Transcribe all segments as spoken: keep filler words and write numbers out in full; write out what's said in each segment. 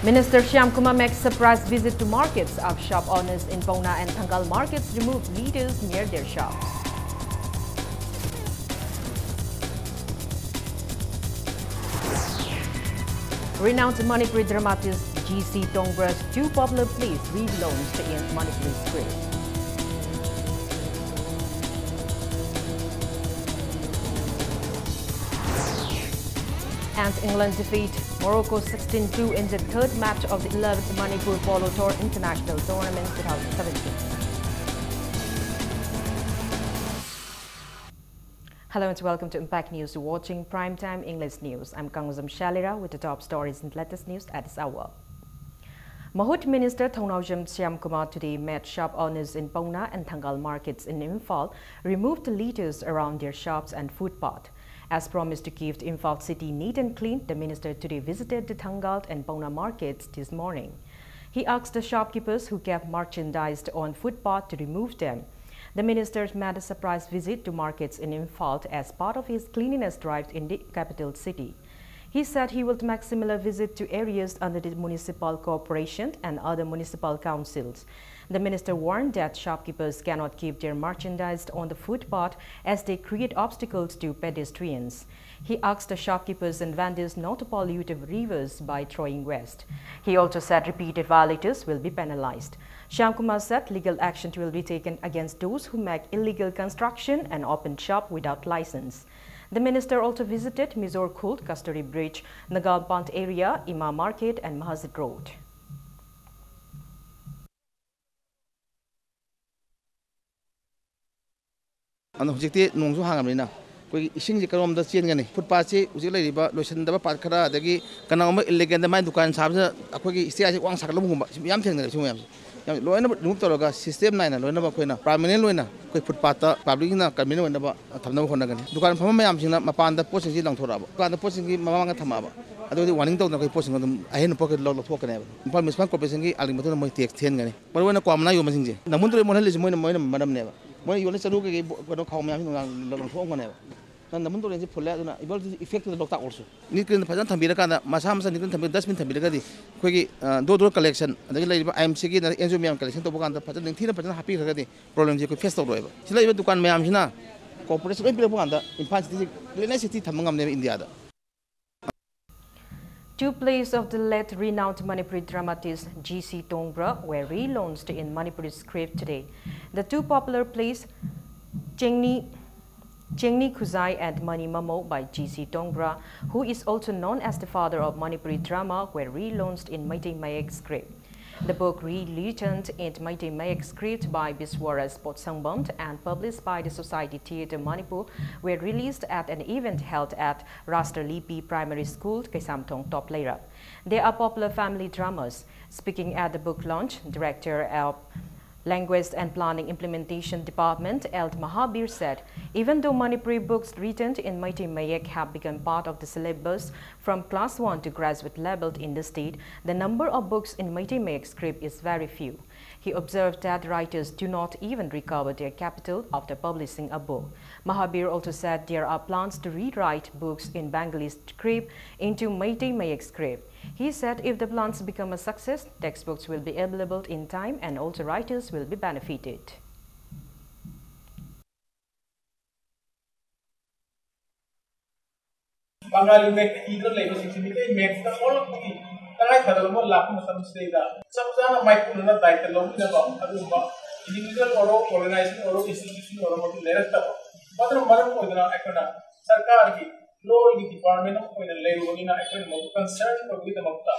Minister Shyamkumar makes surprise visit to markets of shop owners in Paona and Thangal markets, remove litters near their shops. Renowned Manipuri dramatist G C Tongbra's two popular plays relaunched in Manipuri script. And England defeat Morocco sixteen two in the third match of the eleventh Manipur Polo Tour International Tournament twenty seventeen. Hello and welcome to Impact News. You're watching Primetime English News. I'm Kangzam Shalira with the top stories and latest news at this hour. Mahut Minister Thongnaojam Shyamkumar today met shop owners in Paona and Thangal markets in Imphal, removed the litters around their shops and footpath. As promised to keep Imphal city neat and clean, the minister today visited the Thangal and Paona markets this morning. He asked the shopkeepers who kept merchandise on footpath to remove them. The minister made a surprise visit to markets in Imphal as part of his cleanliness drive in the capital city. He said he will make similar visit to areas under the municipal corporation and other municipal councils. The minister warned that shopkeepers cannot keep their merchandise on the footpath as they create obstacles to pedestrians. He asked the shopkeepers and vendors not to pollute the rivers by throwing waste. He also said repeated violators will be penalized. Shyamkumar said legal action will be taken against those who make illegal construction and open shop without license. The minister also visited Mizor Khuld, Kasturi Bridge, Nagal Pant area, Ima Market and Masjid Road. ꯑꯗꯣ ꯍꯧꯖꯤꯛꯇꯤ ꯅꯣꯡꯁꯨ ꯍꯥꯡꯉꯕꯅꯤꯅ ꯑꯩꯈꯣꯏꯒꯤ ꯏꯁꯤꯡꯁꯤ ꯀꯔꯣꯝꯗ ꯆꯦꯟꯒꯅꯤ? ꯐꯨꯠꯄꯥꯠꯁꯤ ꯍꯧꯖꯤꯛ ꯂꯩꯔꯤꯕ ꯂꯣꯏꯁꯤꯟꯗꯕ ꯄꯥꯠ ꯈꯔ, ꯑꯗꯒꯤ ꯀꯅꯥꯒꯨꯝꯕ ꯏꯜꯂꯤꯒꯦꯜꯗ ꯃꯥꯏ ꯗꯨꯀꯥꯟ ꯁꯥꯕꯁꯤꯅ ꯑꯩꯈꯣꯏꯒꯤ ꯏꯁꯇꯤꯌꯥꯔꯁꯤ ꯋꯥꯡ ꯁꯥꯒꯠꯂꯝꯕꯒꯨꯝꯕ, ꯁꯤ ꯌꯥꯝ ꯊꯦꯡꯅꯔꯦ꯫ ꯁꯤ ꯃꯌꯥꯝꯁꯦ ꯌꯥꯝ ꯂꯣꯏꯅꯃꯛ ꯔꯤꯃꯨꯚ ꯇꯧꯔꯒ ꯁꯤꯁꯇꯦꯝ ꯅꯥꯏꯅ ꯂꯣꯏꯅꯃꯛ ꯑꯩꯈꯣꯏꯅ ꯄꯥꯔꯃꯤꯅꯦꯟ ꯑꯣꯏꯅ ꯑꯩꯈꯣꯏ ꯐꯨꯠꯄꯥꯠꯇ ꯄꯕ꯭ꯂꯤꯛꯅ ꯀꯟꯚꯤꯅꯦꯟ ꯑꯣꯏꯅꯕ ꯊꯝꯅꯕ ꯍꯣꯠꯅꯒꯅꯤ꯫ ꯗꯨꯀꯥꯟ ꯐꯝꯕ ꯃꯌꯥꯝꯁꯤꯡꯅ ꯃꯄꯥꯟꯗ ꯄꯣꯠꯁꯤꯡꯁꯤ ꯂꯪꯊꯣꯔꯛꯑꯕ, ꯗꯨꯀꯥꯟꯗ ꯄꯣꯠꯁꯤꯡꯁꯤ ꯃꯃꯥꯡꯗ ꯊꯝꯃꯛꯑꯕ, ꯑꯗꯨꯗꯤ ꯋꯥꯔꯅꯤꯡ ꯇꯧꯗꯅ ꯑꯩꯈꯣꯏ ꯄꯣꯠꯁꯤꯡ ꯑꯗꯨꯝ ꯑꯍꯦꯟꯕ ꯄꯣꯠ ꯂꯧ-, ꯂꯧꯊꯣꯛꯀꯅꯦꯕ꯫ ꯏꯝꯐꯥꯜ ꯃ꯭ꯌꯨꯅꯤꯁꯤꯄꯥꯜ ꯀꯣꯔꯄꯣꯔꯦꯁꯟꯒꯤ ꯑꯥꯜꯒꯤ ꯃꯇꯨꯡꯗ ꯃꯣꯏ ꯇꯦꯛꯁ ꯊꯤꯍꯟꯒꯅꯤ꯫ ꯃꯔꯨꯑꯣꯏꯅ ꯀ꯭ꯋꯥ ꯃꯅꯥ ꯌꯣꯟꯕꯁꯤꯡꯁꯦ ꯅꯝꯕꯨꯜ ꯇꯨꯔꯦꯜ ꯃꯣꯠꯍꯜꯂꯤꯁꯦ ꯃꯣꯏꯅ, ꯃꯣꯏꯅ ꯃꯔꯝꯅꯦꯕ꯫ ꯃꯣꯏꯅ ꯌꯣꯜꯂꯤ ꯆꯔꯨ ꯀꯩꯀꯩ ꯕꯣ-, ꯀꯩꯅꯣ ꯈꯥꯎ ꯃꯌꯥꯝꯁꯤ ꯅꯨꯡꯗꯥꯡ ꯂꯪꯊꯣꯛꯑꯝꯒꯅꯦꯕ꯫ ꯅꯟꯗꯃꯨꯟ ꯇꯨꯔꯦꯟꯁꯤ ꯐꯨꯜꯂꯦ, ꯑꯗꯨꯅ it will affect the Loktak also. Neat clean ꯐꯖꯅ ꯊꯝꯕꯤꯔꯀꯥꯟꯗ, ꯃꯁꯥ ꯃꯁꯥ ꯅꯤꯠ ꯀ꯭ꯂꯤꯟ ꯊꯝꯕꯤꯔ, ꯗꯁꯕꯤꯟ ꯊꯝꯕꯤꯔꯒꯗꯤ ꯑꯩꯈꯣꯏꯒꯤ, ꯑ, door door collection, ꯑꯗꯒꯤ ꯂꯩꯔꯤꯕ ꯑꯥꯏ ꯑꯦꯝ ꯁꯤꯒꯤ ꯑꯦꯟ ꯖꯤ ꯑꯣ ꯃꯌꯥꯝ collection ꯇꯧꯕ ꯀꯥꯟꯗ ꯐꯖꯅ ꯅꯤꯡꯊꯤꯅ ꯐꯖꯅ ꯍꯥꯞꯄꯤꯈ꯭ꯔꯒꯗꯤ problemꯁꯤ ꯑꯩꯈꯣꯏ face ꯇꯧꯔꯣꯏꯕ꯫ ꯁꯤ ꯂꯩꯔꯤꯕ ꯗꯨꯀꯥꯟ ꯃꯌꯥꯝꯁꯤꯅ cooperation ꯂꯣꯏ ꯄꯤꯔꯛꯄ ꯀꯥꯟꯗ ꯏꯝꯐꯥꯜ cityꯁꯤ cleanest city ꯊꯝꯕ ꯉꯝꯅꯦꯕ ꯏꯟꯗꯤꯌꯥꯗ꯫ Two plays of the late renowned Manipuri dramatist G C Tongbra were relaunched in Manipuri script today. The two popular plays, Chengni, Chengni Khuzai and Mani Mamo by G C Tongbra, who is also known as the father of Manipuri drama, were relaunched in Meitei Mayek script. The book, rewritten in Meitei Mayek script by Biswaras Potsangbam and published by the Society Theatre Manipur, were released at an event held at Rashtralipi Primary School, Kaisamthong, Top Leira. They are popular family dramas. Speaking at the book launch, Director of Language and Planning Implementation Department, L Mahabir, said, even though Manipuri books written in Meitei Mayek have become part of the syllabus from class one to graduate level in the state, the number of books in Meitei Mayek script is very few. He observed that writers do not even recover their capital after publishing a book. Mahabir also said there are plans to rewrite books in Bengali script into Meitei Mayek script. He said if the plans become a success, textbooks will be available in time and also writers will be benefited. Bengali ꯃꯌꯦꯛꯇ ꯏꯗꯨꯅ ꯂꯩꯕꯁꯤꯡꯁꯤ Meitei ꯃꯌꯦꯛꯇ ꯑꯣꯜꯂꯛꯄꯒꯤ ꯇꯉꯥꯏ ꯐꯗꯕ ꯑꯃ ꯂꯥꯛꯄ ꯃꯇꯝꯁꯤꯗꯩꯗ ꯆꯞ ꯆꯥꯅ ꯃꯥꯏꯄꯨꯅꯅ ꯗꯥꯏꯇ ꯂꯧꯃꯤꯟꯅꯕ ꯑꯗꯨꯒꯨꯝꯕ individual ꯑꯣꯏꯔꯣ, organization ꯑꯣꯏꯔꯣ, institution ꯑꯣꯏꯔꯣ, ꯃꯗꯨ ꯂꯩꯔꯛꯇꯕ꯫ ꯃꯗꯨꯅ ꯃꯔꯝ ꯑꯣꯏꯗꯨꯅ ꯑꯩꯈꯣꯏꯅ ꯁꯔꯀꯥꯔꯒꯤ ꯂꯣꯜꯒꯤ department ꯑꯃ ꯑꯣꯏꯅ ꯂꯩꯔꯨꯕꯅꯤꯅ ꯑꯩꯈꯣꯏꯅ ꯃꯗꯨ concern ꯑꯣꯏꯕꯒꯤꯗꯃꯛꯇ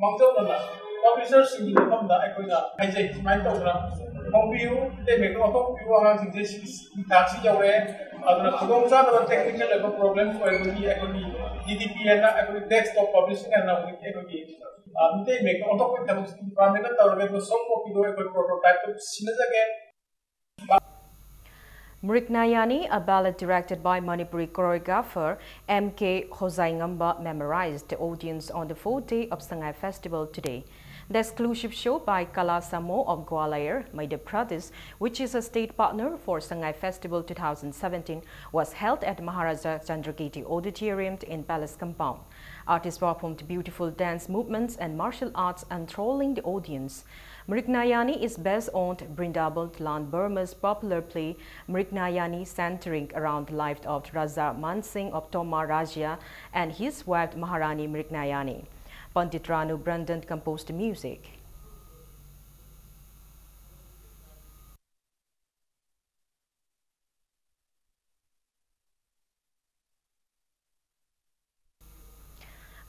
ꯃꯥꯡꯖꯧꯅꯅ publisherꯁꯤꯡꯒꯤ ꯃꯐꯝꯗ ꯑꯩꯈꯣꯏꯅ ꯍꯥꯏꯖꯩ, ꯁꯨꯃꯥꯏꯅ ꯇꯧꯗꯅ ꯈꯪꯕꯤꯌꯨ, ꯃꯤꯇꯩ ꯃꯌꯦꯛꯇ ꯑꯣꯟꯊꯣꯛꯄꯤꯌꯨ, ꯑꯉꯥꯡꯁꯤꯡꯁꯦ ꯁꯤꯒꯤ ꯊꯥꯛꯁꯤ ꯌꯧꯔꯛꯑꯦ꯫ ꯑꯗꯨꯅ ꯈꯨꯗꯣꯡꯆꯥꯗꯕ technical ꯑꯣꯏꯕ problems ꯑꯣꯏꯕꯒꯤ ꯑꯩꯈꯣꯏꯒꯤ D D P ꯍꯥꯏꯅ ꯑꯩꯈꯣꯏꯒꯤ desktop publishing ꯍꯥꯏꯅ ꯍꯧꯖꯤꯛꯇꯤ ꯑꯩꯈꯣꯏꯒꯤ, ꯑ, ꯃꯤꯇꯩ ꯃꯌꯦꯛꯇ ꯑꯣꯟꯊꯣꯛꯄꯒꯤ ꯊꯕꯛꯁꯤ departmentꯅ ꯇꯧꯔꯒ ꯑꯩꯈꯣꯏ soft copyꯗꯣ ꯑꯩꯈꯣꯏ prototypeꯇꯣ ꯁꯤꯟꯅꯖꯒꯦ꯫ Mriknayani, a ballet directed by Manipuri choreographer M K Hozaingamba, memorized the audience on the fourth day of Sangai Festival today. The exclusive show by Kala Samooh of Gwalior, Madhya Pradesh, which is a state partner for Sangai Festival two thousand seventeen, was held at Maharaja Chandragiri Auditorium in Palace Compound. Artists performed beautiful dance movements and martial arts, enthralling the audience. Mriknayani is based on Vrindavan, Lan Burma's popular play Mriknayani, centering around the life of Raja Mansingh of Toma Rajya and his wife Maharani Mriknayani. Pandit Ranu Brandon composed the music.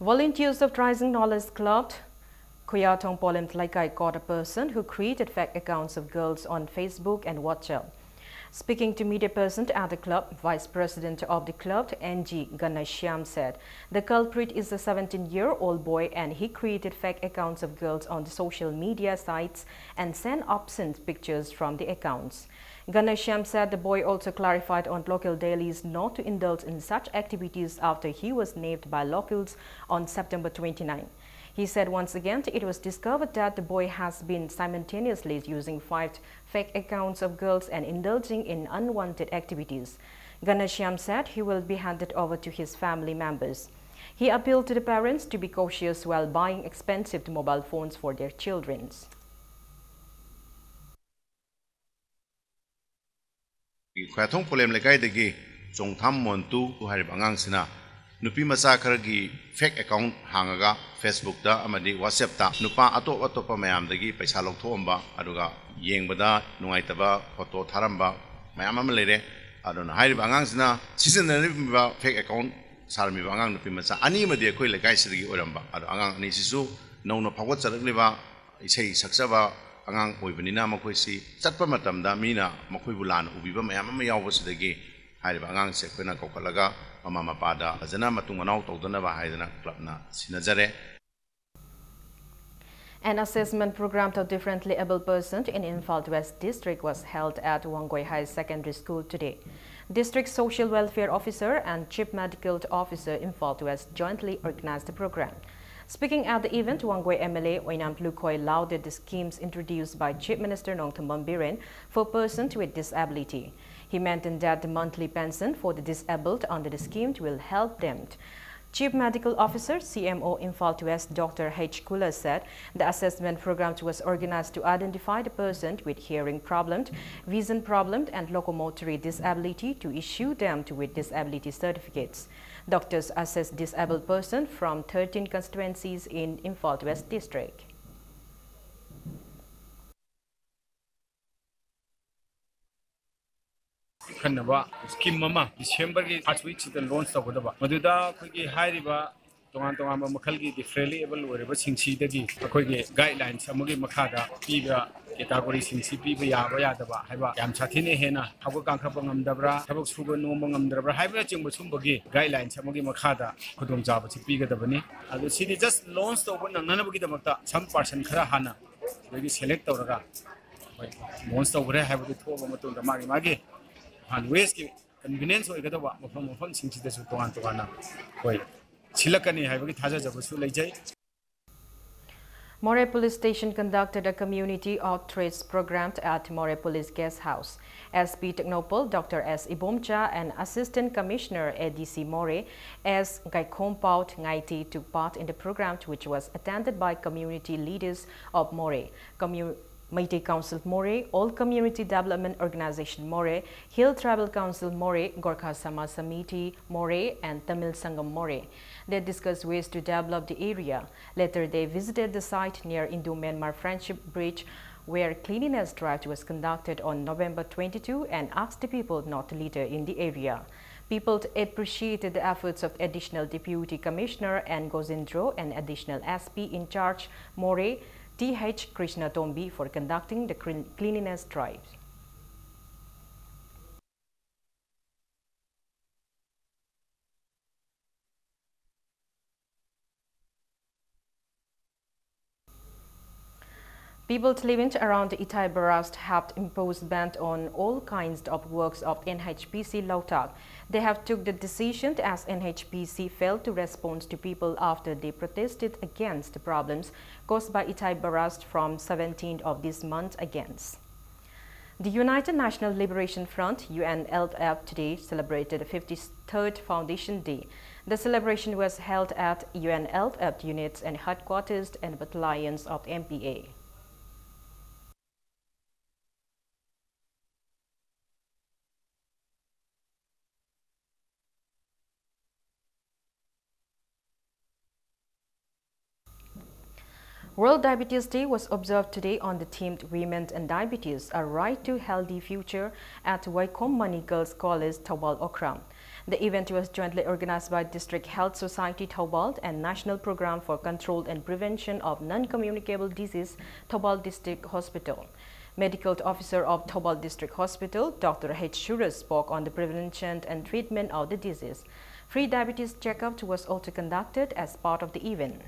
Volunteers of Rising Knowledge Club, Khuyatong Polem Leikai, caught a person who created fake accounts of girls on Facebook and WhatsApp. Speaking to media present at the club, Vice President of the club, N G Ganashyam, said the culprit is a seventeen-year-old boy and he created fake accounts of girls on the social media sites and sent obscene pictures from the accounts. Ganashyam said the boy also clarified on local dailies not to indulge in such activities after he was nabbed by locals on September twenty-nine. He said once again it was discovered that the boy has been simultaneously using five fake accounts of girls and indulging in unwanted activities. Ganashyam said he will be handed over to his family members. He appealed to the parents to be cautious while buying expensive mobile phones for their children. ꯈꯣꯌꯥꯊꯣꯡ ꯄꯣꯂꯦꯝ ꯂꯩꯀꯥꯏꯗꯒꯤ ꯆꯣꯡꯊꯥꯝ ꯃꯣꯟꯇꯨ ꯍꯥꯏꯔꯤꯕ ꯑꯉꯥꯡꯁꯤꯅ ꯅꯨꯄꯤ ꯃꯆꯥ ꯈꯔꯒꯤ ꯐꯦꯛ account ꯍꯥꯡꯉꯒ ꯐꯦꯁꯕꯨꯛꯇ ꯑꯃꯗꯤ ꯋꯥꯆꯦꯞꯇ ꯅꯨꯄꯥ ꯑꯇꯣꯞ ꯑꯇꯣꯞꯄ ꯃꯌꯥꯝꯗꯒꯤ ꯄꯩꯁꯥ ꯂꯧꯊꯣꯛꯑꯝꯕ, ꯑꯗꯨꯒ ꯌꯦꯡꯕꯗ ꯅꯨꯡꯉꯥꯏꯇꯕ ꯐꯣꯇꯣ ꯊꯥꯔꯝꯕ ꯃꯌꯥꯝ ꯑꯃ ꯂꯩꯔꯦ꯫ ꯑꯗꯨꯅ ꯍꯥꯏꯔꯤꯕ ꯑꯉꯥꯡꯁꯤꯅ ꯁꯤꯖꯤꯟꯅꯔꯝꯃꯤꯕ ꯐꯦꯛ ꯑꯦꯀꯥꯎꯟ ꯁꯥꯔꯝꯃꯤꯕ ꯑꯉꯥꯡ ꯅꯨꯄꯤ ꯃꯆꯥ ꯑꯅꯤꯃꯗꯤ ꯑꯩꯈꯣꯏ ꯂꯩꯀꯥꯏꯁꯤꯗꯒꯤ ꯑꯣꯏꯔꯝꯕ꯫ ꯑꯗꯣ ꯑꯉꯥꯡ ꯑꯅꯤꯁꯤꯁꯨ ꯅꯧꯅ ꯐꯥꯎꯒꯠꯆꯔꯛꯂꯤꯕ ꯏꯁꯩ ꯁꯛꯆꯕ ꯑꯉꯥꯡ ꯑꯣꯏꯕꯅꯤꯅ ꯃꯈꯣꯏꯁꯤ ꯆꯠꯄ ꯃꯇꯝꯗ ꯃꯤꯅ ꯃꯈꯣꯏꯕꯨ ꯂꯥꯟꯅ ꯎꯕꯤꯕ ꯃꯌꯥꯝ ꯑꯃ ꯌꯥꯎꯕꯁꯤꯗꯒꯤ ꯍꯥꯏꯔꯤꯕ ꯑꯉꯥꯡꯁꯦ ꯑꯩꯈꯣꯏꯅ ꯀꯧꯈꯠꯂꯒ ꯃꯃꯥ ꯃꯄꯥꯗ ꯐꯖꯅ ꯃꯇꯨꯡ ꯃꯅꯥꯎ ꯇꯧꯗꯅꯕ ꯍꯥꯏꯗꯅ ꯀ꯭ꯂꯕꯅ ꯁꯤꯟꯅꯖꯔꯦ꯫ An assessment program to differently abled persons in Imphal West District was held at Wangoi Higher Secondary School today. District Social Welfare Officer and Chief Medical Officer, Imphal West, jointly organized the program. Speaking at the event, Wangoi M L A Oinam Lukhoi lauded the schemes introduced by Chief Minister Nongthombam Biren for persons with disability. He maintained that the monthly pension for the disabled under the scheme will help them. Chief Medical Officer, C M O Imphal West, Doctor H Kula said the assessment program was organized to identify the person with hearing problem, vision problem, and locomotory disability to issue them to with disability certificates. Doctors assess disabled person from thirteen constituencies in Imphal West District. ꯈꯟꯅꯕ scheme ꯑꯃ December ꯒꯤ first week ꯁꯤꯗ launch ꯇꯧꯒꯗꯕ, ꯃꯗꯨꯗ ꯑꯩꯈꯣꯏꯒꯤ ꯍꯥꯏꯔꯤꯕ ꯇꯣꯉꯥꯟ ꯇꯣꯉꯥꯟꯕ ꯃꯈꯜꯒꯤ differently able ꯑꯣꯏꯔꯤꯕꯁꯤꯡꯁꯤꯗꯒꯤ ꯑꯩꯈꯣꯏꯒꯤ guidelines ꯑꯃꯒꯤ ꯃꯈꯥꯗ ꯄꯤꯕ category ꯁꯤꯡꯁꯤ ꯄꯤꯕ ꯌꯥꯕ ꯌꯥꯗꯕ ꯍꯥꯏꯕ, ꯌꯥꯝ ꯁꯥꯊꯤꯅ ꯍꯦꯟꯅ ꯍꯧꯒꯠ ꯀꯥꯡꯈꯠꯄ ꯉꯝꯗꯕ꯭ꯔꯥ, ꯊꯕꯛ ꯁꯨꯕ ꯅꯣꯝꯕ ꯉꯝꯗ꯭ꯔꯕ꯭ꯔꯥ ꯍꯥꯏꯕꯅꯆꯤꯡꯕ ꯁꯨꯝꯕꯒꯤ guidelines ꯑꯃꯒꯤ ꯃꯈꯥꯗ ꯈꯨꯗꯣꯡꯆꯥꯕꯁꯤ ꯄꯤꯒꯗꯕꯅꯤ꯫ ꯑꯗꯨ ꯁꯤꯗꯤ just launch ꯇꯧꯕ ꯅꯪꯅꯅꯕꯒꯤꯗꯃꯛꯇ some person ꯈꯔ ꯍꯥꯟꯅ ꯑꯗꯒꯤ select ꯇꯧꯔꯒ ꯑꯩꯈꯣꯏ launch ꯇꯧꯈ꯭ꯔꯦ ꯍꯥꯏꯕꯗꯨ ꯊꯣꯛꯑꯕ ꯃꯇꯨꯡꯗ ꯃꯥꯒꯤ ꯃꯥꯒꯤ ꯍꯥꯟ ꯋꯦꯁꯀꯤ convenience ꯑꯣꯏꯒꯗꯕ ꯃꯐꯝ ꯃꯐꯝꯁꯤꯡꯁꯤꯗꯁꯨ ꯇꯣꯉꯥꯟ ꯇꯣꯉꯥꯟꯅ ꯑꯩꯈꯣꯏ ꯁꯤꯜꯂꯛꯀꯅꯤ ꯍꯥꯏꯕꯒꯤ ꯊꯥꯖꯖꯕꯁꯨ ꯂꯩꯖꯩ꯫ Moreh Police Station conducted a community outreach program at Moreh Police Guest House. S P Tengnoupal, Doctor S Ibomcha, and Assistant Commissioner A D C Moreh, S Gaikhompao Ngaiti, took part in the program, which was attended by community leaders of Moreh, commu- Meitei Council Moreh, All Community Development Organization Moreh, Hill Tribal Council Moreh, Gorkha Samaj Samiti Moreh, and Tamil Sangam Moreh. They discussed ways to develop the area. Later, they visited the site near Indo-Myanmar Friendship Bridge, where cleanliness drive was conducted on November twenty-two and asked the people not to litter in the area. People appreciated the efforts of Additional Deputy Commissioner N Gozendro and Additional S P in charge Moreh, T H Krishna Tombi, for conducting the clean- cleanliness drive. People living around Itai Barrage have imposed ban on all kinds of works of N H P C Lautak. They have took the decision as N H P C failed to respond to people after they protested against the problems caused by Itai Barrage from seventeenth of this month against. The United National Liberation Front, U N L F, today celebrated the fifty-third Foundation Day. The celebration was held at U N L F units and headquarters and battalions of M P A. World Diabetes Day was observed today on the themed Women and Diabetes, A Right to Healthy Future at Waikomani Girls College, Thoubal Okra. The event was jointly organized by District Health Society Thoubal and National Program for Control and Prevention of Non-Communicable Disease, Thoubal District Hospital. Medical Officer of Thoubal District Hospital, Doctor H Suraj, spoke on the prevention and treatment of the disease. Free diabetes checkup was also conducted as part of the event.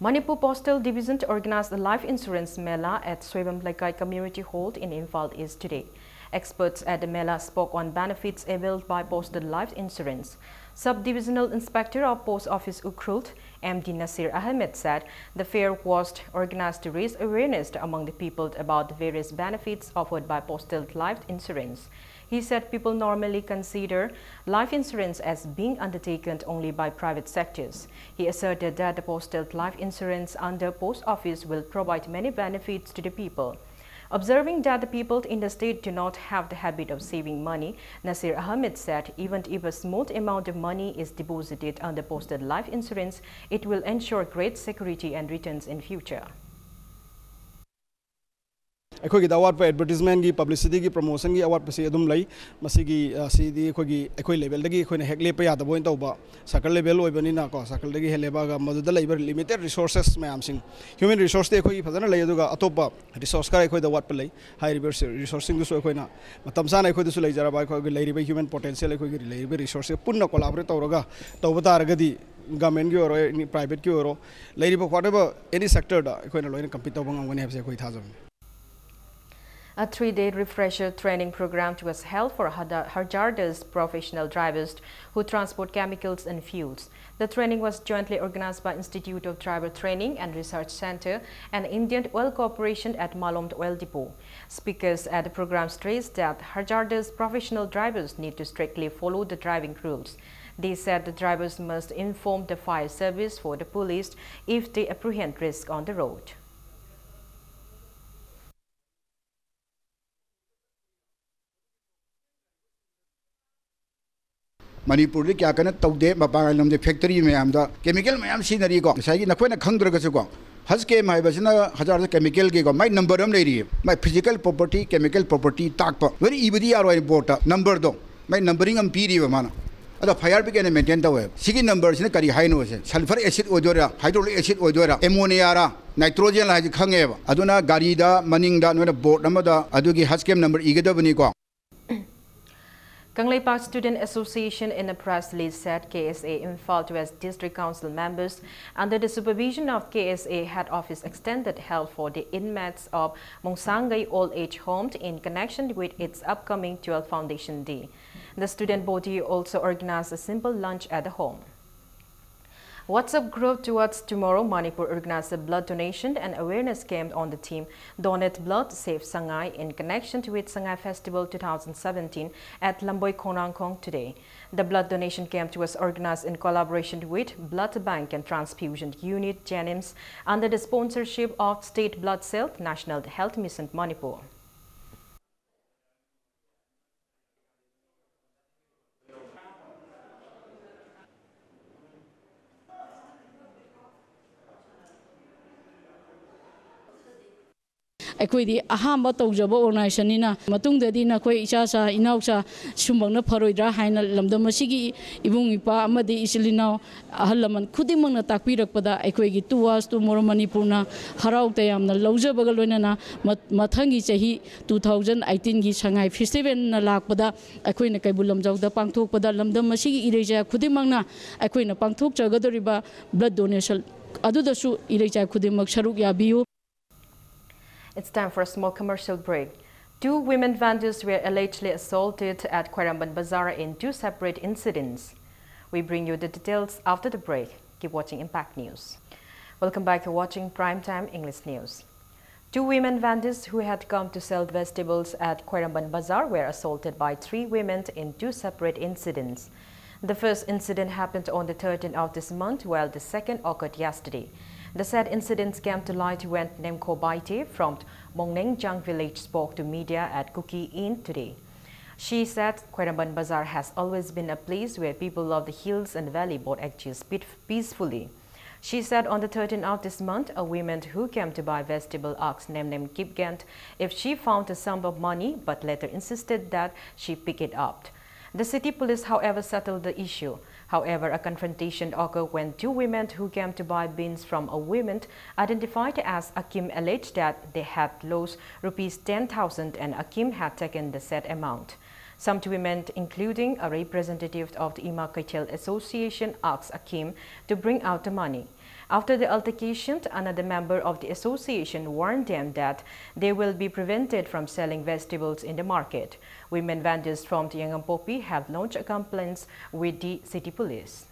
Manipur Postal Division organized the Life Insurance Mela at Soibam Lekai Community Hall in Imphal East today. Experts at the Mela spoke on benefits availed by postal life insurance. Sub-Divisional Inspector of Post Office Ukhrul, M D Nasir Ahmed, said the fair was organized to raise awareness among the people about the various benefits offered by postal life insurance. He said people normally consider life insurance as being undertaken only by private sectors. He asserted that the postal life insurance under post office will provide many benefits to the people. Observing that the people in the state do not have the habit of saving money, Nasir Ahmed said even if a small amount of money is deposited under postal life insurance, it will ensure great security and returns in future. ꯑꯩꯈꯣꯏꯒꯤꯗ ꯑꯋꯥꯠꯄ ꯑꯦꯗꯚꯔꯇꯤꯁꯃꯦꯟꯒꯤ, ꯄꯕ꯭ꯂꯤꯁꯤꯇꯤꯒꯤ, ꯄ꯭ꯔꯣꯃꯣꯁꯟꯒꯤ ꯑꯋꯥꯠꯄꯁꯤ ꯑꯗꯨꯝ ꯂꯩ꯫ ꯃꯁꯤꯒꯤ, ꯑ, ꯁꯤꯗꯤ ꯑꯩꯈꯣꯏꯒꯤ, ꯑꯩꯈꯣꯏ ꯂꯦꯚꯦꯜꯗꯒꯤ ꯑꯩꯈꯣꯏꯅ ꯍꯦꯛ ꯂꯦꯞꯄ ꯌꯥꯗꯕ ꯑꯣꯏꯅ ꯇꯧꯕ, ꯁꯔꯀꯜ ꯂꯦꯚꯦꯜ ꯑꯣꯏꯕꯅꯤꯅꯀꯣ, ꯁꯔꯀꯜꯗꯒꯤ ꯍꯦꯛ ꯂꯦꯞꯄꯛꯑꯒ ꯃꯗꯨꯗ ꯂꯩꯕ ꯂꯤꯃꯤꯇꯦꯠ ꯔꯤꯁꯣꯔꯁꯦꯁ ꯃꯌꯥꯝꯁꯤꯡ, ꯍ꯭ꯌꯨꯃꯦꯟ ꯔꯤꯁꯣꯔꯁꯇꯤ ꯑꯩꯈꯣꯏꯒꯤ ꯐꯖꯅ ꯂꯩ, ꯑꯗꯨꯒ ꯑꯇꯣꯞꯄ ꯔꯤꯁꯣꯔꯁ ꯈꯔ ꯑꯩꯈꯣꯏꯗ ꯋꯥꯠꯄ ꯂꯩ꯫ ꯍꯥꯏꯔꯤꯕ ꯔꯤꯁꯣꯔꯁꯁꯤꯡꯗꯨꯁꯨ ꯑꯩꯈꯣꯏꯅ ꯃꯇꯝ ꯆꯥꯅ ꯑꯩꯈꯣꯏꯗꯁꯨ ꯂꯩꯖꯔꯕ, ꯑꯩꯈꯣꯏꯒꯤ ꯂꯩꯔꯤꯕ ꯍ꯭ꯌꯨꯃꯦꯟ ꯄꯣꯇꯦꯟꯁꯤꯌꯦꯜ, ꯑꯩꯈꯣꯏꯒꯤ ꯂꯩꯔꯤꯕ ꯔꯤꯁꯣꯔꯁꯁꯦ ꯄꯨꯟꯅ ꯀꯣꯂꯥꯕꯣꯔꯦꯠ ꯇꯧꯔꯒ ꯇꯧꯕ ꯇꯥꯔꯒꯗꯤ, ꯒꯃꯦꯟꯒꯤ ꯑꯣꯏꯔꯣ, ꯑꯦꯅꯤ ꯄ꯭ꯔꯥꯏꯚꯦꯠꯀꯤ ꯑꯣꯏꯔꯣ, ꯂꯩꯔꯤꯕ whatever any sectorꯗ ꯑꯩꯈꯣꯏꯅ ꯂꯣꯏꯅ ꯀꯝꯄꯤꯠ ꯇꯧꯕ ꯉꯝꯒꯅꯤ ꯍꯥꯏꯕꯁꯦ ꯑꯩꯈꯣꯏ ꯊꯥꯖꯕꯅꯤ꯫ A three-day refresher training program was held for hazardous professional drivers who transport chemicals and fuels. The training was jointly organized by Institute of Driver Training and Research Center and Indian Oil Corporation at Malomd Oil Depot. Speakers at the program stressed that hazardous professional drivers need to strictly follow the driving rules. They said the drivers must inform the fire service for the police if they apprehend risk on the road. ꯃꯅꯤꯄꯨꯔꯗꯤ ꯀꯌꯥ ꯀꯟꯅ ꯇꯧꯗꯦ꯫ ꯃꯄꯥꯟ ꯂꯝꯗ factory ꯃꯌꯥꯝꯗ chemical ꯃꯌꯥꯝ ꯁꯤꯖꯤꯟꯅꯔꯤꯀꯣ꯫ ꯉꯁꯥꯏꯒꯤ ꯅꯈꯣꯏꯅ ꯈꯪꯗ꯭ꯔꯒꯁꯨꯀꯣ, ꯍꯁ ꯀꯦꯝ ꯍꯥꯏꯕꯁꯤꯅ ꯍꯖꯥꯔꯗ ꯀꯦꯃꯤꯀꯦꯜꯒꯤꯀꯣ, ꯃꯥꯏ ꯅꯝꯕꯔ ꯑꯃ ꯂꯩꯔꯤꯌꯦ꯫ ꯃꯥꯏ ꯐꯤꯖꯤꯀꯦꯜ ꯄ꯭ꯔꯣꯄꯔꯇꯤ, ꯀꯦꯃꯤꯀꯦꯜ ꯄ꯭ꯔꯣꯄꯔꯇꯤ ꯇꯥꯛꯄ ꯂꯣꯏꯅ ꯏꯕꯗꯤ ꯌꯥꯔꯣꯏ ꯕꯣꯔꯗꯇ, ꯅꯝꯕꯔꯗꯣ, ꯃꯥꯏ ꯅꯝꯕꯔꯤꯡ ꯑꯃ ꯄꯤꯔꯤꯕ ꯃꯥꯅ꯫ ꯑꯗꯣ ꯐꯥꯌꯔ ꯕ꯭ꯔꯤꯒꯦꯗꯅ ꯃꯦꯟꯇꯦꯟ ꯇꯧꯋꯦ꯫ ꯁꯤꯒꯤ ꯅꯝꯕꯔꯁꯤꯅ ꯀꯔꯤ ꯍꯥꯏꯅꯣ? ꯁꯦ ꯁꯜꯐꯔ ꯑꯦꯁꯤꯗ ꯑꯣꯏꯗꯣꯏꯔꯥ, ꯍꯥꯏꯗ꯭ꯔꯣꯛꯂꯤꯛ ꯑꯦꯁꯤꯗ ꯑꯣꯏꯗꯣꯏꯔꯥ, ꯑꯦꯃꯣꯅꯤꯌꯥꯔꯥ, ꯅꯥꯏꯇ꯭ꯔꯣꯖꯦꯟ ꯍꯥꯏꯁꯦ ꯈꯪꯉꯦꯕ꯫ ꯑꯗꯨꯅ ꯒꯥꯔꯤꯗ ꯃꯅꯤꯡꯗ ꯅꯣꯏꯅ ꯕꯣꯔꯗ ꯑꯃꯗ ꯑꯗꯨꯒꯤ ꯍꯁ ꯀꯦꯝ number ꯏꯒꯗꯕꯅꯤꯀꯣ꯫ Kangleipak Student Association in a press release said K S A Imphal West District Council members under the supervision of K S A head office extended help for the inmates of Mongsangai Old Age Home in connection with its upcoming twelfth Foundation Day. The student body also organized a simple lunch at the home. WhatsApp group Towards Tomorrow Manipur organized a blood donation and awareness camp on the theme Donate Blood, Save Sangai in connection with Sangai Festival two thousand seventeen at Lamboi Khongrangkhong today. The blood donation camp was organized in collaboration with Blood Bank and Transfusion Unit, JNIMS, under the sponsorship of State Blood Cell, National Health Mission, Manipur. ꯑꯩꯈꯣꯏꯗꯤ ꯑꯍꯥꯟꯕ ꯇꯧꯖꯕ ꯑꯣꯔꯒꯅꯥꯏꯖꯦꯁꯟꯅꯤꯅ ꯃꯇꯨꯡꯗꯗꯤ ꯅꯈꯣꯏ ꯏꯆꯥꯆꯥ ꯏꯅꯥꯎꯆꯥ ꯁꯨꯝꯕꯪꯅ ꯐꯔꯣꯏꯗ꯭ꯔꯥ ꯍꯥꯏꯅ ꯂꯝꯗꯝ ꯑꯁꯤꯒꯤ ꯏꯕꯨꯡ ꯏꯄ꯭ꯋꯥ ꯑꯃꯗꯤ ꯏꯆꯤꯜ ꯏꯅꯥꯎ ꯑꯍꯜ ꯂꯃꯟ ꯈꯨꯗꯤꯡꯃꯛꯅ ꯇꯥꯛꯄꯤꯔꯛꯄꯗ ꯑꯩꯈꯣꯏꯒꯤ Two Hours Tomorrow ꯃꯅꯤꯄꯨꯔꯅ ꯍꯔꯥꯎ ꯇꯌꯥꯝꯅ ꯂꯧꯖꯕꯒ ꯂꯣꯏꯅꯅ ꯃ-, ꯃꯊꯪꯒꯤ ꯆꯍꯤ two thousand eighteenꯒꯤ ꯁꯉꯥꯏ ꯐꯦꯁꯇꯤꯚꯦꯜꯅ ꯂꯥꯛꯄꯗ ꯑꯩꯈꯣꯏꯅ ꯀꯩꯕꯨꯜ ꯂꯝꯖꯥꯎꯗ ꯄꯥꯡꯊꯣꯛꯄꯗ ꯂꯝꯗꯝ ꯑꯁꯤꯒꯤ ꯏꯔꯩꯆꯥ ꯈꯨꯗꯤꯡꯃꯛꯅ ꯑꯩꯈꯣꯏꯅ ꯄꯥꯡꯊꯣꯛꯆꯒꯗꯧꯔꯤꯕ blood donation ꯑꯗꯨꯗꯁꯨ ꯏꯔꯩꯆꯥ ꯈꯨꯗꯤꯡꯃꯛ ꯁꯔꯨꯛ ꯌꯥꯕꯤꯌꯨ꯫ It's time for a small commercial break. Two women vendors were allegedly assaulted at Khwairamband Bazaar in two separate incidents. We bring you the details after the break. Keep watching Impact News. Welcome back to watching Prime Time English News. Two women vendors who had come to sell vegetables at Khwairamband Bazaar were assaulted by three women in two separate incidents. The first incident happened on the thirteenth of this month, while the second occurred yesterday. The said incidents came to light when Nemkho Baite from Mongnengjang village spoke to media at Kuki Inn today. She said Khwairamband Bazaar has always been a place where people of the hills and valley bought and sold peace-, peacefully. She said on the thirteenth of this month, a woman who came to buy vegetable asked Nemnem Kipgent if she found a sum of money, but later insisted that she picked it up. The city police, however, settled the issue. However, a confrontation occurred when two women who came to buy beans from a woman identified as Akim alleged that they had lost rupees ten thousand and Akim had taken the said amount. Some two women, including a representative of the Ima Kaitel Association, asked Akim to bring out the money. After the altercation, another member of the association warned them that they will be prevented from selling vegetables in the market. Women vendors from Tiangampopi have launched a complaint with the city police.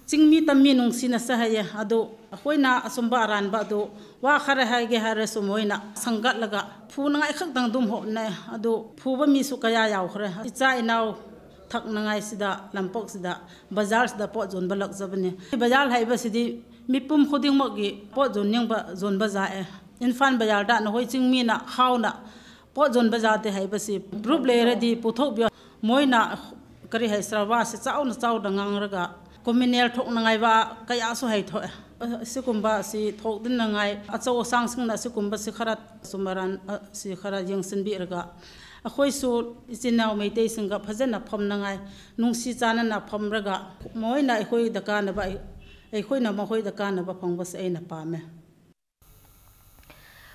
ꯆꯤꯡꯃꯤ ꯇꯝꯃꯤ ꯅꯨꯡꯁꯤꯅꯁꯦ ꯍꯥꯏꯌꯦ꯫ ꯑꯗꯨ ꯑꯩꯈꯣꯏꯅ ꯑꯆꯨꯝꯕ ꯑꯔꯥꯟꯕ ꯑꯗꯨ ꯋꯥ ꯈꯔ ꯍꯥꯏꯒꯦ ꯍꯥꯏꯔꯁꯨ ꯃꯣꯏꯅ ꯁꯪꯒꯠꯂꯒ ꯐꯨꯅꯉꯥꯏ ꯈꯛꯇꯪ ꯑꯗꯨꯝ ꯍꯣꯠꯅꯩ꯫ ꯑꯗꯨ ꯐꯨꯕ ꯃꯤꯁꯨ ꯀꯌꯥ ꯌꯥꯎꯈ꯭ꯔꯦ꯫ ꯏꯆꯥ ꯏꯅꯥꯎ ꯊꯛꯅꯉꯥꯏꯁꯤꯗ ꯂꯝꯄꯥꯛꯁꯤꯗ ꯕꯖꯥꯔꯁꯤꯗ ꯄꯣꯠ ꯌꯣꯟꯕ ꯂꯥꯛꯆꯕꯅꯤ꯫ ꯕꯖꯥꯔ ꯍꯥꯏꯕꯁꯤꯗꯤ ꯃꯤꯄꯨꯝ ꯈꯨꯗꯤꯡꯃꯛꯀꯤ ꯄꯣꯠ ꯌꯣꯟꯅꯤꯡꯕ ꯌꯣꯟꯕ ꯖꯥꯠꯅꯦ꯫ ꯏꯝꯐꯥꯜ ꯕꯖꯥꯔꯗ ꯅꯈꯣꯏ ꯆꯤꯡꯃꯤꯅ ꯍꯥꯎꯅ ꯄꯣꯠ ꯌꯣꯟꯕ ꯖꯥꯠꯇꯦ ꯍꯥꯏꯕꯁꯤ ꯄ꯭ꯔꯨꯐ ꯂꯩꯔꯗꯤ ꯄꯨꯊꯣꯛꯄꯤꯌꯣ꯫ ꯃꯣꯏꯅ ꯀꯔꯤ ꯍꯥꯏꯁꯤꯔꯥ, ꯋꯥꯁꯦ ꯆꯥꯎꯅ ꯆꯥꯎꯅ ꯉꯥꯡꯔꯒ ꯀ꯭ꯔꯤꯃꯤꯅꯦꯜ ꯊꯣꯛꯅꯉꯥꯏ ꯋꯥ ꯀꯌꯥꯁꯨ ꯍꯥꯏꯊꯣꯛꯑꯦ꯫ ꯑꯁꯤꯒꯨꯝꯕ ꯑꯁꯤ ꯊꯣꯛꯗꯅꯉꯥꯏ ꯑꯆꯧ ꯑꯁꯥꯡꯁꯤꯡꯅ ꯑꯁꯤꯒꯨꯝꯕꯁꯤ ꯈꯔ ꯆꯨꯝꯃꯔꯥꯟ ꯑꯁꯤ ꯈꯔ ꯌꯦꯡꯁꯤꯟꯕꯤꯔꯒ ꯑꯩꯈꯣꯏꯁꯨ ꯏꯆꯤꯟ ꯏꯅꯥꯎ ꯃꯩꯇꯩꯁꯤꯡꯒ ꯐꯖꯅ ꯐꯝꯅꯉꯥꯏ ꯅꯨꯡꯁꯤ ꯆꯥꯟꯅꯅ ꯐꯝꯔꯒ ꯃꯈꯣꯏꯅ ꯑꯩꯈꯣꯏꯗ ꯀꯥꯟꯅꯕ ꯑꯩꯈꯣꯏꯅ ꯃꯈꯣꯏꯗ ꯀꯥꯟꯅꯕ ꯐꯪꯕꯁꯦ ꯑꯩꯅ ꯄꯥꯝꯃꯦ꯫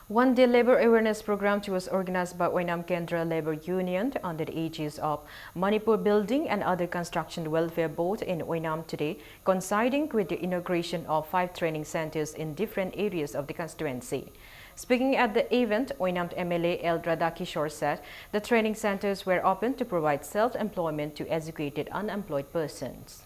One day labour awareness programme was organised by Oinam Kendra Labour Union under the aegis of Manipur Building and Other Construction Welfare Board in Oinam today, coinciding with the inauguration of five training centres in different areas of the constituency. Speaking at the event, Oinam M L A L Radhakishore said the training centres were open to provide self-employment to educated unemployed persons.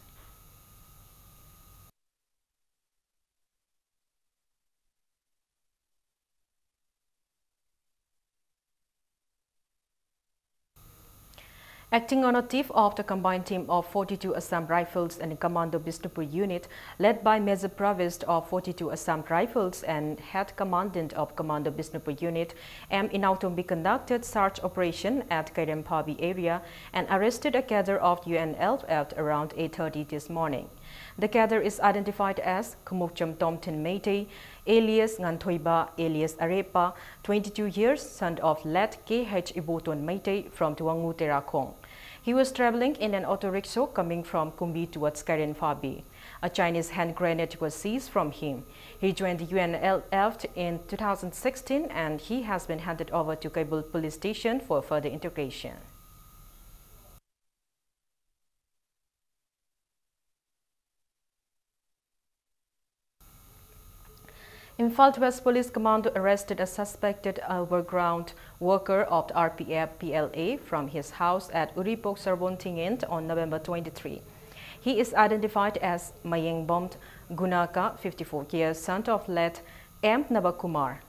Acting on a tip of the combined team of forty-two Assam Rifles and Commando Bishnupur Unit, led by Major Pravist of forty-two Assam Rifles and Head Commandant of Commando Bishnupur Unit, M Inautombi, conducted search operation at Kairenphabi area and arrested a cadre of U N L F around eight thirty this morning. The cadre is identified as Khumukcham Tomthin Meitei, alias Nganthoiba, alias Arepa, twenty-two years, son of late K H Iboton Meitei from Tuangu Terakhong. He was travelling in an auto rickshaw coming from Kumbi towards Kairenphabi. A Chinese hand grenade was seized from him. He joined the U N L F in two thousand sixteen and he has been handed over to Kaibul Police Station for further interrogation. Imphal West Police Commando arrested a suspected overground worker of the R P F P L A from his house at Uripok Sarbon Tingent on November twenty-three. He is identified as Mayengbom Gunaka, fifty-four years, son of late M Nabakumar.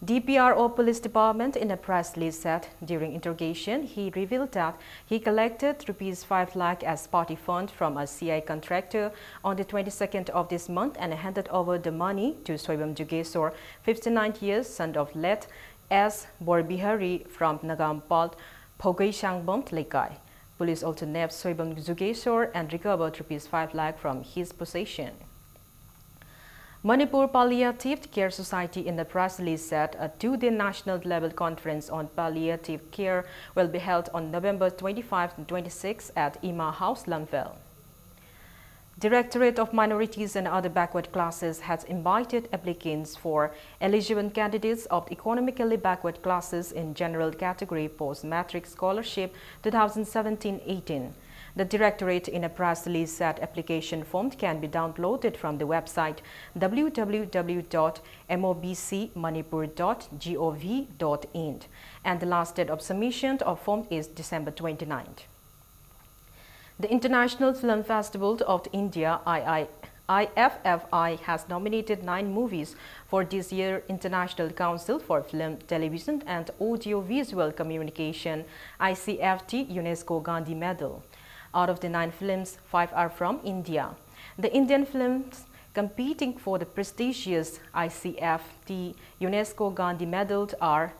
D P R O Police Department in a press release said during interrogation, he revealed that he collected rupees five lakh as party fund from a C I contractor on the twenty-second of this month and handed over the money to Soibam Jugesor, fifty-nine years, son of late S Borbihari from Nagampal, Phogei Shangbom Leikai. Police also nabbed Soibam Jugesor and recovered rupees five lakh from his possession. Manipur Palliative Care Society in the press release said a two-day national level conference on palliative care will be held on November twenty-five and twenty-six at Ima House, Lamphel. Directorate of Minorities and Other Backward Classes has invited applicants for eligible candidates of economically backward classes in general category post-matric scholarship two thousand seventeen eighteen. The directorate in a press release said application form can be downloaded from the website w w w dot m o b c manipur dot g o v dot in, and the last date of submission of form is December twenty-ninth. The International Film Festival of India, I I, I F F I, has nominated nine movies for this year International Council for Film, Television and Audio Visual Communication, I C F T UNESCO Gandhi Medal. Out of the nine films, five are from India. The Indian films competing for the prestigious I C F T UNESCO Gandhi Medal are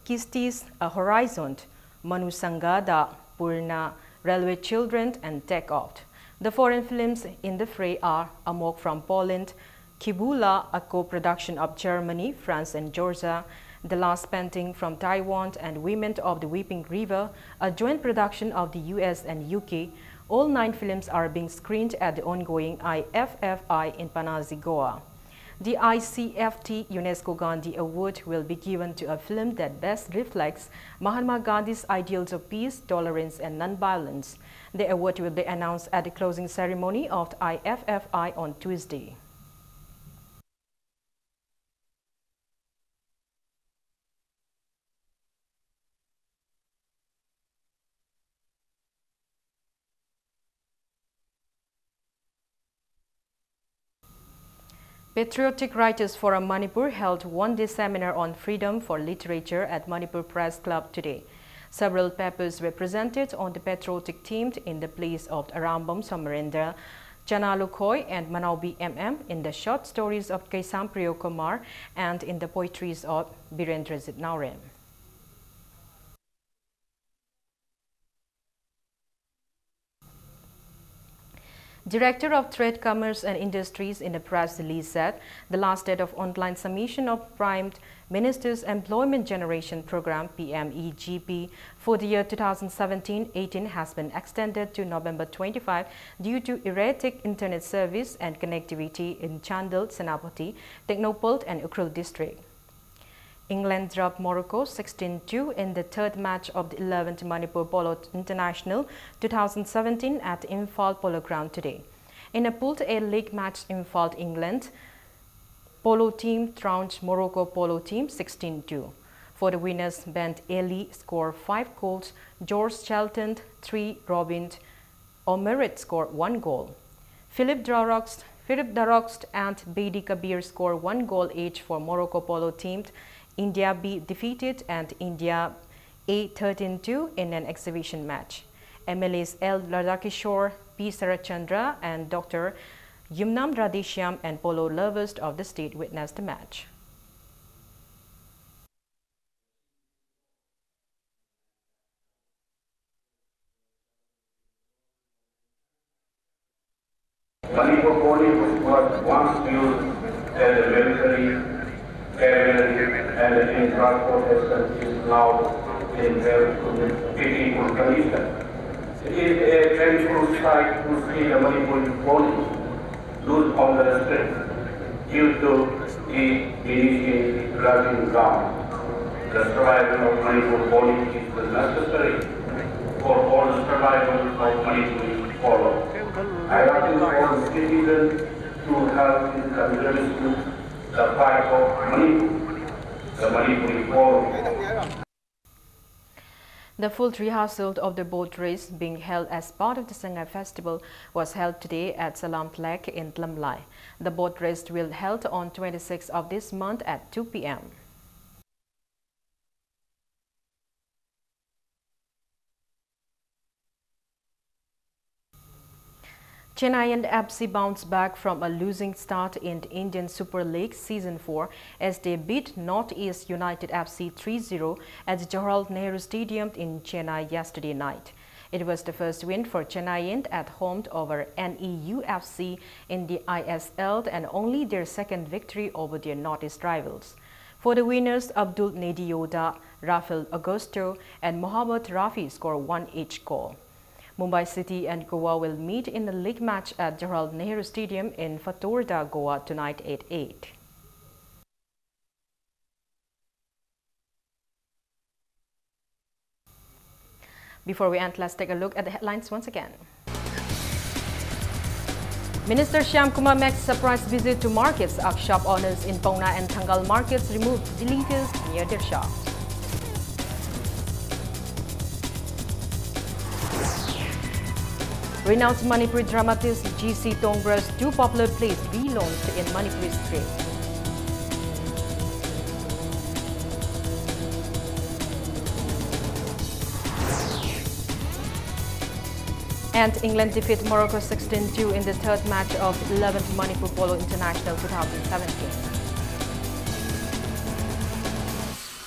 Kistis, A Horizon, Manusangada, Purna, Railway Children, and Take Out. The foreign films in the fray are Amok from Poland, Kibula, a co-production of Germany, France, and Georgia, The Last Painting from Taiwan, and Women of the Weeping River, a joint production of the U S and U K. All nine films are being screened at the ongoing I F F I in Panaji, Goa. The I C F T UNESCO Gandhi Award will be given to a film that best reflects Mahatma Gandhi's ideals of peace, tolerance, and nonviolence. The award will be announced at the closing ceremony of the I F F I on Tuesday. Patriotic Writers Forum Manipur held one-day seminar on freedom for literature at Manipur Press Club today. Several papers were presented on the patriotic theme in the plays of Arambam Samarendra, Chana Lukhoi, and Manaobi M M, in the short stories of Keisam Priyo Kumar, and in the poetries of Birendrajit Naorem. Director of Trade, Commerce and Industries in a press release said the last date of online submission of Prime Minister's Employment Generation Program, P M E G P, for the year two thousand seventeen eighteen has been extended to November twenty-five due to erratic internet service and connectivity in Chandel, Senapati, Tengnoupal and Ukhrul district. England dropped Morocco sixteen two in the third match of the eleventh Manipur Polo International two thousand seventeen at Imphal Polo Ground today. In a Pool A league match, Imphal, England Polo team trounced Morocco Polo team sixteen two. For the winners, Bent Ali scored five goals, George Charlton three, Robin Omerit scored one goal. Philip Daroxt, Philip Daroxt and Bedi Kabir scored one goal each for Morocco Polo team. India B defeated and India A thirteen two in an exhibition match. M L As L Radhakishore, P Sarachandra and Doctor Yumnam Radheshyam and polo lovers of the state witnessed the match. Manipur Polo was once used as a military cavalry and in transport as it is now in very critical condition. It is a painful sight to see the Manipur Polo lose on the street due to the diminishing grazing ground. The survival of Manipur Polo is necessary for all the survival of Manipur Polo. I appeal all citizens to help in contributing the fight of Manipur, the Manipuri Polo. The full rehearsal of the boat race being held as part of the Sangai Festival was held today at Salam Lake in Tlamlai. The boat race will held on twenty-sixth of this month at two p.m. Chennaiyin F C bounced back from a losing start in the Indian Super League Season four as they beat North East United F C three zero at the Jawaharlal Nehru Stadium in Chennai yesterday night. It was the first win for Chennaiyin at home over N E U F C in the I S L and only their second victory over their Northeast rivals. For the winners, Abdul Nedi Yoda, Rafael Augusto, and Mohammad Rafi scored one each goal. Mumbai City and Goa will meet in a league match at Jawaharlal Nehru Stadium in Fatorda, Goa tonight at eight. Before we end, let's take a look at the headlines once again. Minister Shyam Kumar makes surprise visit to markets. Ask shop owners in Paona and Thangal markets remove delinquents near their shops. Renowned Manipuri dramatist G C Tongbra's two popular plays relaunched in Manipuri script. And England defeat Morocco sixteen two in the third match of eleventh Manipur Polo International two thousand seventeen.